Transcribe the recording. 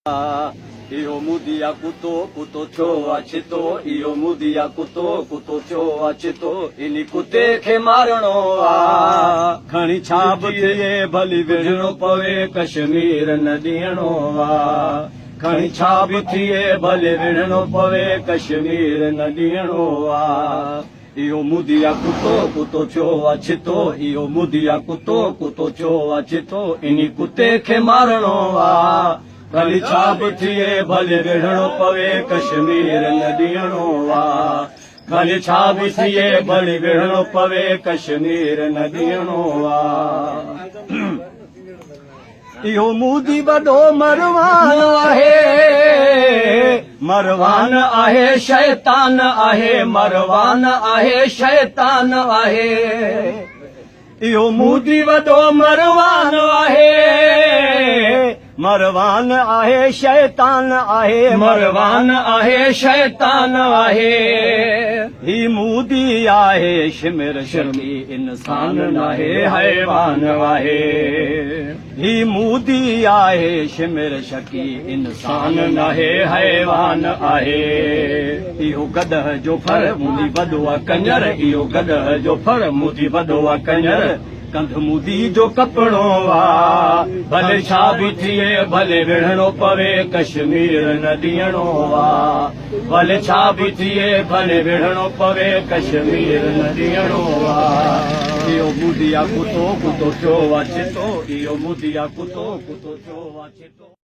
اهو مودي آ ڪتو، ڪتو ٿيو آ ڇتو، اهو مودي آ ڪتو، ڪتو ٿيو آ ڇتو، انهي ڪتي کي مارڻو آ. کڻي ڇا به ٿئي ڀلي وڙهڻو پوي ڪشمير نه ڏيڻو آ. کڻي ڇا به ٿئي ڀلي وڙهڻو پوي ڪشمير نه ڏيڻو آ. اهو مودي آ ڪتو، ڪتو ٿيو آ ڇتو، اهو مودي آ ڪتو، ڪتو ٿيو آ ڇتو، انهي ڪتي کي مارڻو آ. ڀلي ڇا به ٿئي ڀلي وڙهڻو پوي ڪشمير نه ڏيڻو آ. ڀلي ڇا به ٿئي ڀلي وڙهڻو پوي ڪشمير نه ڏيڻو آ. اهو مودي وڏو مروان آهي، مروان آهي شيطان آهي، مروان آهي شيطان آهي. اهو مودي وڏو مروان آهي، مروان آهي شيطان آهي، مروان آهي شيطان آهي. هي مودي آهي شمر شرمي انسان ناهي حيوان آهي. هي مودي آهي شمر شڪي انسان ناهي حيوان آهي. اهو گڏهه جو ڦر مودي وڏو آ ڪڃر، اهو گڏهه جو ڦر مودي وڏو آ ڪڃر. ڪنڌ مودي جو ڪپڻو آ. ڀلي ڇا به ٿئي ڀلي وڙهڻو پوي ڪشمير نه ڏيڻو آ. ڀلي ڇا به ٿئي ڀلي وڙهڻو پوي ڪشمير نه ڏيڻو آ. اهو مودي آ ڪتو، ڪتو ٿيو آ ڇتو، اهو مودي آ ڪتو، ڪتو ٿيو آ ڇتو.